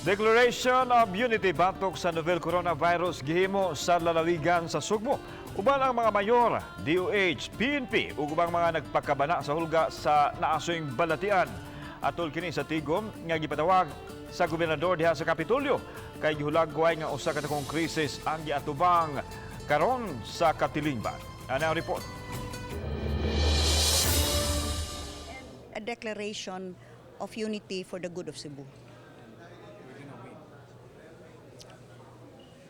Declaration of Unity batok sa novel coronavirus gihimo sa lalawigan sa Sugbo. Uban ang mga mayor, DOH, PNP ug ubang mga nagpakabana sa hulga sa naasoyng balatian. Atol kini sa tigom nga gipatawag sa gobernador diha sa Kapitolyo kay gihulagway nga usa ka dakong krisis ang giatubang karon sa katilingban. Ana ang report. A declaration of unity for the good of Cebu.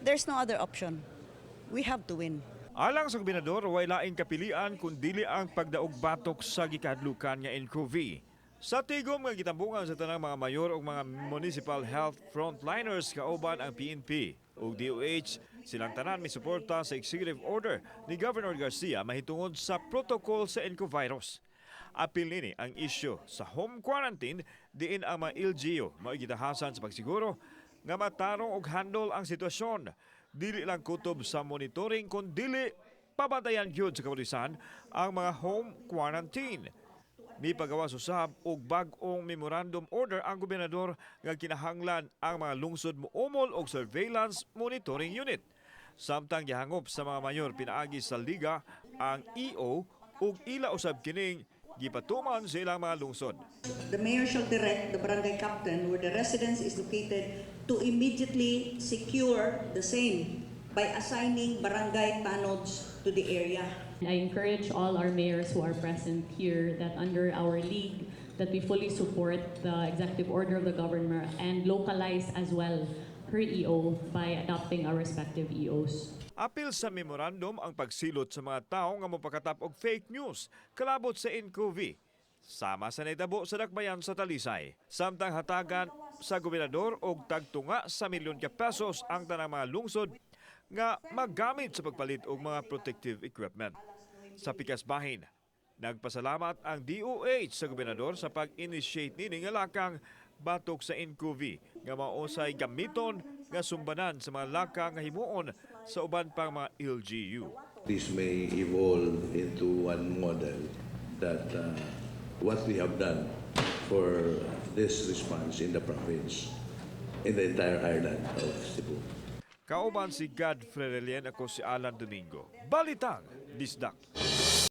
There's no other option. We have to win. Alang sa gobernador, way laing kapilian kun dili ang pagdaog batok sa gikahadlukan nga nCoV. Sa tigom nga gitambungan sa tanang mga mayor ug mga municipal health frontliners kauban ang PNP ug DOH, silang tanan misuporta sa executive order ni Governor Garcia mahitungod sa protocol sa nCovirus. Apil nini ang isyu sa home quarantine diin ang mga LGU mao'y gitahasan sa pagsiguro nga matarong og handle ang sitwasyon. Dili lang kutob sa monitoring kun dili pabantayan gyud sa kapulisan ang mga home quarantine. Mipagawas usab og bag-ong memorandum order ang gobernador nga kinahanglan ang mga lungsod moumol og surveillance monitoring unit. Samtang gihangop sa mga mayor pinaagi sa liga ang EO ug ila usab kining gipatuman sa ilang mga lungsod. The mayor shall direct the barangay captain where the residence is located to immediately secure the same by assigning barangay tanods to the area. I encourage all our mayors who are present here that under our league that we fully support the executive order of the governor and localize as well her EO by adopting our respective EOs. Apil sa memorandum ang pagsilot sa mga tao nga mopakatap og fake news kalabot sa nCoV. Sama sa nahitabo sa dakbayan sa Talisay. Samtang hatagan sa gobernador og tagtunga sa milyon ka pesos ang tanang mga lungsod nga maggamit sa pagpalit og mga protective equipment. Sa pikas bahin, nagpasalamat ang DOH sa gobernador sa pag-initiate nini nga lakang batok sa nCoV nga mausay gamiton nga sumbanan sa mga lakang nga himuon sa uban pang mga LGU. This may evolve into one model that what we have done for this response in the province, in the entire island of Cebu. Kauban si Godfrey Relien, ako si Alan Domingo. Balitang Bisdak.